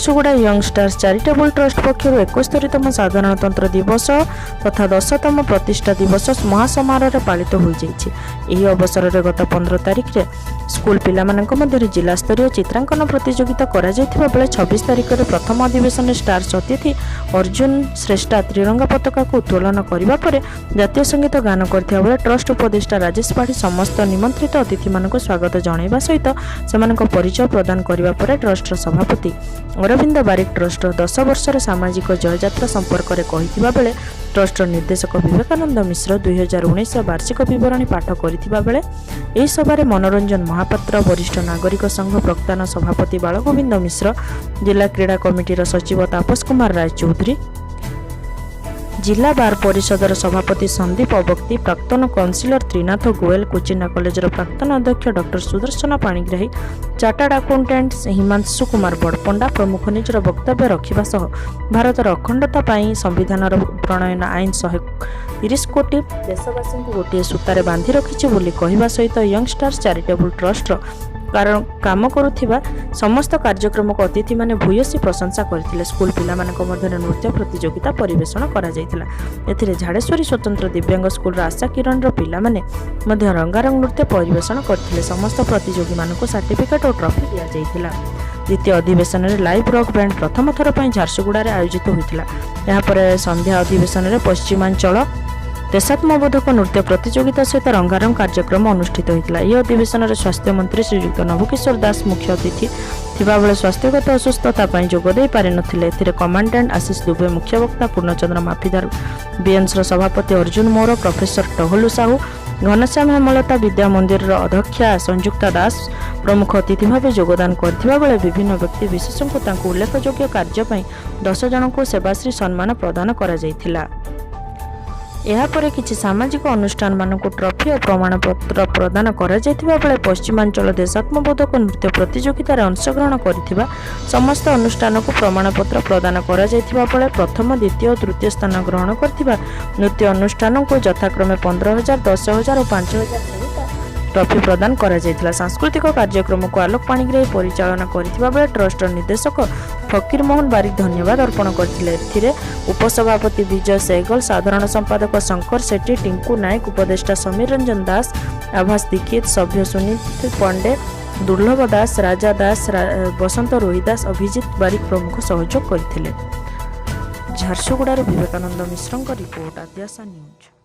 Jharsuguda ୟଙ୍ଗଷ୍ଟାର୍ସ charitable trust ପକ୍ଷରୁ 71ତମ ସାଧାରଣତନ୍ତ୍ର ଦିବସ ତଥା 10ତମ ପ୍ରତିଷ୍ଠା ଦିବସ ମହାସମାରୋହରେ ପାଳିତ ହୋଇଯାଇଛି। ଏହି ଅବସରରେ ଗତ 15 ତାରିଖରେ ସ୍କୁଲ ପିଲାମାନଙ୍କ ମଧ୍ୟରେ ଜିଲ୍ଲାସ୍ତରୀୟ ଚିତ୍ରାଙ୍କନ ପ୍ରତିଯୋଗିତା କରାଯାଇଥିବା ବେଳେ 26 ତାରିଖରେ ପ୍ରଥମ ଅଧିବେଶନରେ ଷ୍ଟାର୍ସ ଅତିଥି ଅର୍ଜୁନ ଶ୍ରେଷ୍ଠା ତ୍ରିରଙ୍ଗା ପତାକାକୁ ଉତ୍ତୋଳନ କରିବା ପରେ ଜାତୀୟ ସଙ୍ଗୀତ ଗାନ କରିଥିବା ବେଳେ ଟ୍ରଷ୍ଟ ଉପଦେଷ୍ଟା ରାଜେଶ ପାଢ଼ୀ ସମସ୍ତ ନିମନ୍ତ୍ରିତ ଅତିଥିମାନଙ୍କୁ ସ୍ୱାଗତ ଜଣାଇବା ସହିତ ସେମାନଙ୍କ ପରିଚୟ ପ୍ରଦାନ କରିବା ପରେ ଟ୍ରଷ୍ଟର ସଭାପତି ଅରବିନ୍ଦ ବାରିକ ଟ୍ରଷ୍ଟର 10 ବର୍ଷର ସାମାଜିକ ଜୟଯାତ୍ରା ସମ୍ପର୍କରେ କହିଥିବା ବେଳେ ଟ୍ରଷ୍ଟର ନିର୍ଦ୍ଦେଶକ ବିବେକାନନ୍ଦ ମିଶ୍ର 2019ର ବାର୍ଷିକ ବିବରଣୀ ପାଠ କରିଥିବା ବେଳେ ଏହି ସଭାରେ ମନୋରଞ୍ଜନ ମହାପାତ୍ର, ବରିଷ୍ଠ ନାଗରିକ ସଂଘ ପ୍ରାକ୍ତନ ସଭାପତି ବାଳଗୋବିନ୍ଦ ମିଶ୍ର, ଜିଲ୍ଲା କ୍ରୀଡ଼ା କମିଟିର ସଚିବ ତାପସ କୁମାର ରାୟଚୌଧୁରୀ, ଜିଲ୍ଲା ବାର ପରିଷଦର ସଭାପତି ସନ୍ଦୀପ ଅବକ୍ତି, ପ୍ରାକ୍ତନ କାଉନସିଲର ତ୍ରିନାଥ ଗୋଏଲ, କୁଚିଣ୍ଡା କଲେଜର ପ୍ରାକ୍ତନ ଅଧ୍ୟକ୍ଷ doctor Sudarshan Panigrahi, chartered accountant Himanshu Kumar Badapanda ପ୍ରମୁଖ ନିଜର ବକ୍ତବ୍ୟ ରଖିବା ସହ ଭାରତର ଅଖଣ୍ଡତା ପାଇଁ ସମ୍ବିଧାନର ପ୍ରଣୟନ ଆଇନ 130 କୋଟି ଦେଶବାସୀଙ୍କୁ ଗୋଟିଏ ସୂତାରେ ବାନ୍ଧି ରଖିଛି ବୋଲି କହିବା ସହିତ ୟଙ୍ଗଷ୍ଟାର୍ସ ଚାରିଟେବୁଲ ଟ୍ରଷ୍ଟର କାରଣ କାମ କରୁଥିବା ସମସ୍ତ କାର୍ଯ୍ୟକ୍ରମକୁ ଅତିଥିମାନେ ଭୂୟସୀ ପ୍ରଶଂସା କରିଥିଲେ। ସ୍କୁଲ ପିଲାମାନଙ୍କ ମଧ୍ୟରେ ନୃତ୍ୟ ପ୍ରତିଯୋଗିତା ପରିବେଷଣ କରାଯାଇଥିଲା। ଏଥିରେ ଝାଡ଼େଶ୍ୱରୀ ସ୍ୱତନ୍ତ୍ର ଦିବ୍ୟାଙ୍ଗ ସ୍କୁଲର ଆଶା କିରଣର ପିଲାମାନେ ମଧ୍ୟ ରଙ୍ଗାରଙ୍ଗ ନୃତ୍ୟ ପରିବେଷଣ କରିଥିଲେ। ସମସ୍ତ ପ୍ରତିଯୋଗୀମାନଙ୍କୁ ସାର୍ଟିଫିକେଟ୍ ଓ ଟ୍ରଫି ଦିଆଯାଇଥିଲା। ଦ୍ୱିତୀୟ ଅଧିବେଶନରେ ଲାଇଭ୍ ରକ୍ ବ୍ୟାଣ୍ଡ ପ୍ରଥମ ଥର ପାଇଁ ଝାରସୁଗୁଡ଼ାରେ ଆୟୋଜିତ ହୋଇଥିଲା। ଏହାପରେ ସନ୍ଧ୍ୟା ଅଧିବେଶନରେ ପଶ୍ଚିମାଞ୍ଚଳ ଦେଶାତ୍ମବୋଧକ ନୃତ୍ୟ ପ୍ରତିଯୋଗିତା ସହିତ ରଙ୍ଗାରଙ୍ଗ କାର୍ଯ୍ୟକ୍ରମ ଅନୁଷ୍ଠିତ ହୋଇଥିଲା। ଏହି ଅଧିବେଶନରେ ସ୍ୱାସ୍ଥ୍ୟମନ୍ତ୍ରୀ ଶ୍ରୀଯୁକ୍ତ ନବକିଶୋର ଦାସ ମୁଖ୍ୟ ଅତିଥି ଥିବାବେଳେ ସ୍ୱାସ୍ଥ୍ୟଗତ ଅସୁସ୍ଥତା ପାଇଁ ଯୋଗ ଦେଇ ପାରିନଥିଲେ। ଏଥିରେ କମାଣ୍ଡାଣ୍ଟ ଆଶିଷ ଦୁବେ ମୁଖ୍ୟବକ୍ତା, ପୂର୍ଣ୍ଣଚନ୍ଦ୍ର ମାଫିଦାର, ବିଏନ୍ସର ସଭାପତି ଅର୍ଜୁନ ମୋର, ପ୍ରଫେସର ଟହଲୁ ସାହୁ, ଘନଶ୍ୟାମ ହେମଲତା ବିଦ୍ୟା ମନ୍ଦିରର ଅଧ୍ୟକ୍ଷା ସଂଯୁକ୍ତା ଦାସ ପ୍ରମୁଖ ଅତିଥି ଭାବେ ଯୋଗଦାନ କରିଥିବା ବେଳେ ବିଭିନ୍ନ ବ୍ୟକ୍ତି ବିଶେଷଙ୍କୁ ତାଙ୍କୁ ଉଲ୍ଲେଖଯୋଗ୍ୟ କାର୍ଯ୍ୟ ପାଇଁ 10 ଜଣଙ୍କୁ ସେବାଶ୍ରୀ ସମ୍ମାନ ପ୍ରଦାନ କରାଯାଇଥିଲା। ଏହାପରେ କିଛି ସାମାଜିକ ଅନୁଷ୍ଠାନମାନଙ୍କୁ ଟ୍ରଫି ଓ ପ୍ରମାଣପତ୍ର ପ୍ରଦାନ କରାଯାଇଥିବା ବେଳେ ପଶ୍ଚିମାଞ୍ଚଳ ଦେଶାତ୍ମବୋଧକ ନୃତ୍ୟ ପ୍ରତିଯୋଗିତାରେ ଅଂଶଗ୍ରହଣ କରିଥିବା ସମସ୍ତ ଅନୁଷ୍ଠାନକୁ ପ୍ରମାଣପତ୍ର ପ୍ରଦାନ କରାଯାଇଥିବା ବେଳେ ପ୍ରଥମ, ଦ୍ୱିତୀୟ ଓ ତୃତୀୟ ସ୍ଥାନ ଗ୍ରହଣ କରିଥିବା ନୃତ୍ୟ ଅନୁଷ୍ଠାନଙ୍କୁ ଯଥାକ୍ରମେ 15,000, 10,000 ଓ 5,000 ସହିତ ଟ୍ରଫି ପ୍ରଦାନ କରାଯାଇଥିଲା। ସାଂସ୍କୃତିକ କାର୍ଯ୍ୟକ୍ରମକୁ ଆଲୋକ ପାଣିଗ୍ରାହୀ ପରିଚାଳନା କରିଥିବା ବେଳେ ଟ୍ରଷ୍ଟର ନିର୍ଦ୍ଦେଶକ ଫକୀର ମୋହନ ବାରିକ ଧନ୍ୟବାଦ ଅର୍ପଣ କରିଥିଲେ। ଏଥିରେ ଉପସଭାପତି ବିଜୟ ସେହଗଲ, ସାଧାରଣ ସମ୍ପାଦକ ଶଙ୍କର ସେଠୀ, ଟିଙ୍କୁ ନାୟକ, ଉପଦେଷ୍ଟା ସମୀର ରଞ୍ଜନ ଦାସ, ଆଭାସ ଦୀକ୍ଷିତ, ସଭ୍ୟ ସୁନୀତ ପଣ୍ଡେ, ଦୁର୍ଲଭ ଦାସ, ରାଜା ଦାସ, ବସନ୍ତ ରୋହିଦାସ, ଅଭିଜିତ ବାରିକ ପ୍ରମୁଖ ସହଯୋଗ କରିଥିଲେ। ଝାରସୁଗୁଡ଼ାରୁ ବିବେକାନନ୍ଦ ମିଶ୍ରଙ୍କ ରିପୋର୍ଟ, ଆଦ୍ୟାସା ନ୍ୟୁଜ୍।